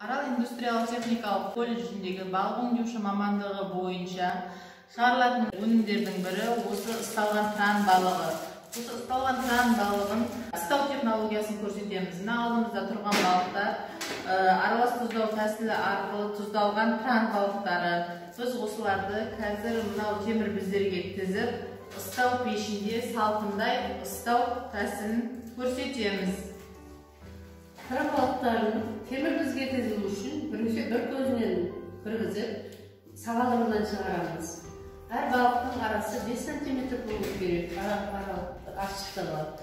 Арал индустриялық техникалық колледжіндегі балық өңдеуші мамандығы бойынша шығарылатын өнімдердің бірі осы ысталған тран балығы. Осы ысталған тран балығын ыстау технологиясын көрсетеміз. Мына алдымызда тұрған балықтар аралас тұздау тәсілі арқылы тұздалған тран балықтары. Біз осыларды қазір мынау темір біздерге тізіп, ыстау пешінде салқындай ыстау тәсілін көрсетеміз. Тран балықтарын темір бізге тізу үшін бірінші бір көзінен кіргізіп, сағалдырығынан шығарамыз. Әр балықтың арасы 5 сантиметр болу керек, ашықтығы.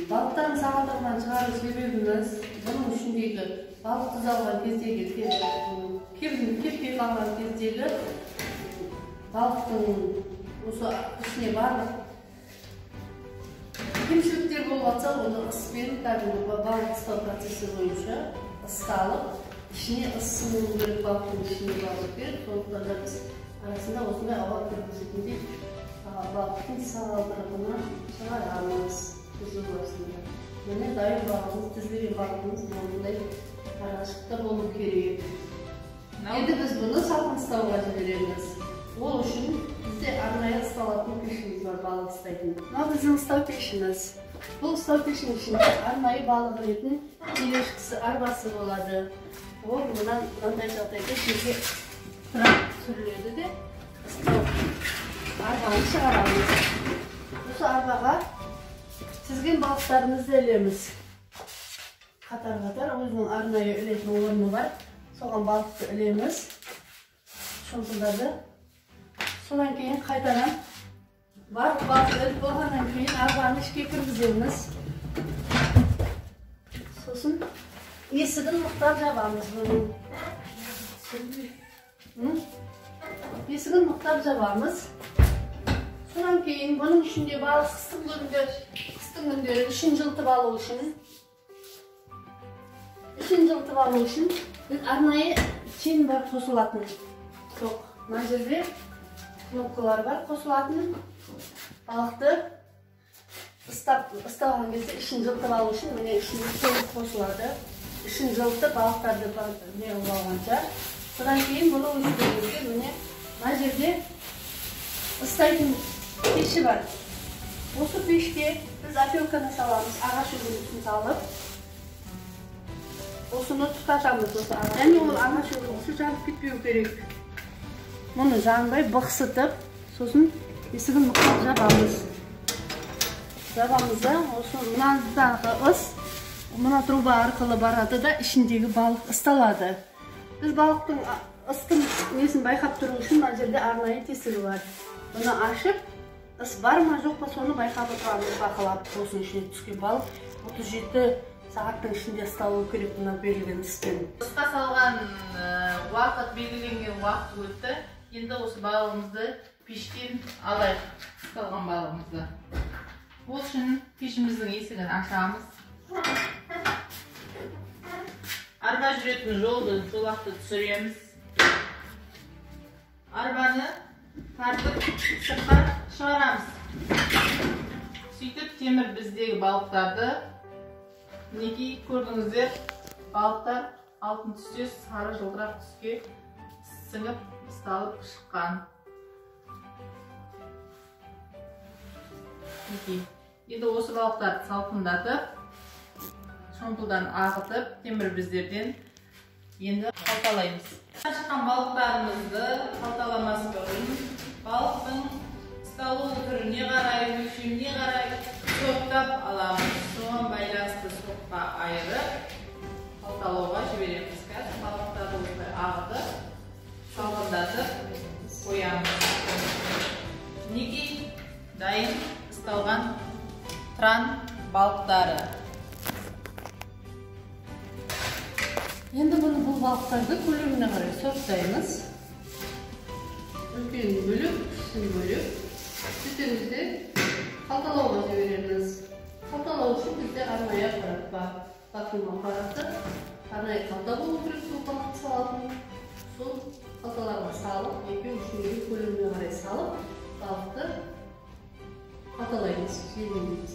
Балықтардың сағалдырығынан шығару себебіміз, бұның ішіндегі балық тұздалған кездегі, кеппей қалған кездегі балықтың осы ішіне барлық кемшіліктер болып жатса, оны ыспен, кәдімгі балық ыстау процесі бойынша ысталып, ішіне ыс сіңуі керек, балықтың ішіне бару керек. Сондықтан да біз арасында осындай ауа кіргізетіндей балықтың сағалдырығынан шығарамыз тізу барысында. Міне дайын балығымыз, тізілген балығымыз осындай арашықта болу керек. Енді біз бұны салқын ыстауға жібереміз. Ол үшін бізде арнайы ысталатын пешіміз бар, балық ыстайтын. Мынау біздің ыстау пешіміз. Бұл ыстау пешінің ішінде арнайы балық ілетін тележкасы, арбасы болады. Ол мынандай жағдайда жерге тұрақ түсіріледі де, ыстау арбаны шығарамыз. Осы арбаға тізген балықтарымызды ілеміз. Қатар-қатар өзінің арнайы ілетін орны бар. Соған балықты ілеміз. Шомпылдарды. Содан кейін қайтадан барлық балықты іліп болғаннан кейін арбаны ішке кіргіземіз. Сосын есігін мықтап жабамыз бұның. Есігін мықтап жабамыз. Содан кейін бұның ішінде балық қыстың күндері ішін жылытып алу үшін, біз арнайы чен бар қосылатын. Жоқ, мына жерде кнопкалар бар қосылатын. Балықты ысталған кезде ішін жылытып алу үшін міне ішіне толық қосылады. Ішін жылытып балықтарды не қылып алғанша. Содан кейін бұны өшіргенде міне мына жерде ыстайтын пеші бар. Осы пешке біз опилканы саламыз, ағаш үлгісін салып, осыны тұтатамыз. Осы ағаш. Және ол ағаш үлгісі жанып кетпеу керек. Мұны жанбай бықсытып, сосын есігін мықтап жабамыз. Жабамыз да, осы мынадағы ыс мына труба арқылы барады да, ішіндегі балық ысталады. Біз балықтың ыстың несін байқап тұру үшін мына жерде арнайы тесігі бар. Бұны ашып, ыс бар ма жоқ па соны байқап отырамыз, бақылап. Осының ішіне түскен балық 37 сағаттың ішінде ысталуы керек мына берілген ыспен. Ысқа салған уақыт, белгіленген уақыт өтті. Енді осы балығымызды пештен алайық, ысталған балығымызды. Ол үшін пешіміздің есігін ашамыз. Арба жүретін жолды, жолақты түсіреміз. Арбаны тартып сыртқа шығарамыз. Сөйтіп темір біздегі балықтарды, мінекей көрдіңіздер, балықтар алтын түсте сары жылтырақ түске сіңіп ысталып шыққан. Мінекей. Енді осы балықтарды салқындатып, шомпылдан ағытып, темір біздерден енді қалталаймыз. Шыққан балықтарымызды қалталамас бұрын балықтың ысталу түріне қарай, өлшеміне қарай сорттап аламыз. Соған байланысты сортқа айырып қалталауға жібереміз. Қазір балықтарды осылай ағытып, салқындатып қоямыз. Мінекей дайын ысталған тран балықтары. Енді бұл балықтарды көлеміне қарай сорттаймыз. Үлкенін бөліп, кішісін бөліп, сөйтеміз де қалталауға жібереміз. Қалталау үшін бізде арнайы аппарат бар. Вакуум аппараты, арнайы қалта болу керек, сол балықты салатын. Сол қалталарға салып, екеу үшеуге көлеміне қарай салып, балықты қалталаймыз, желімдейміз.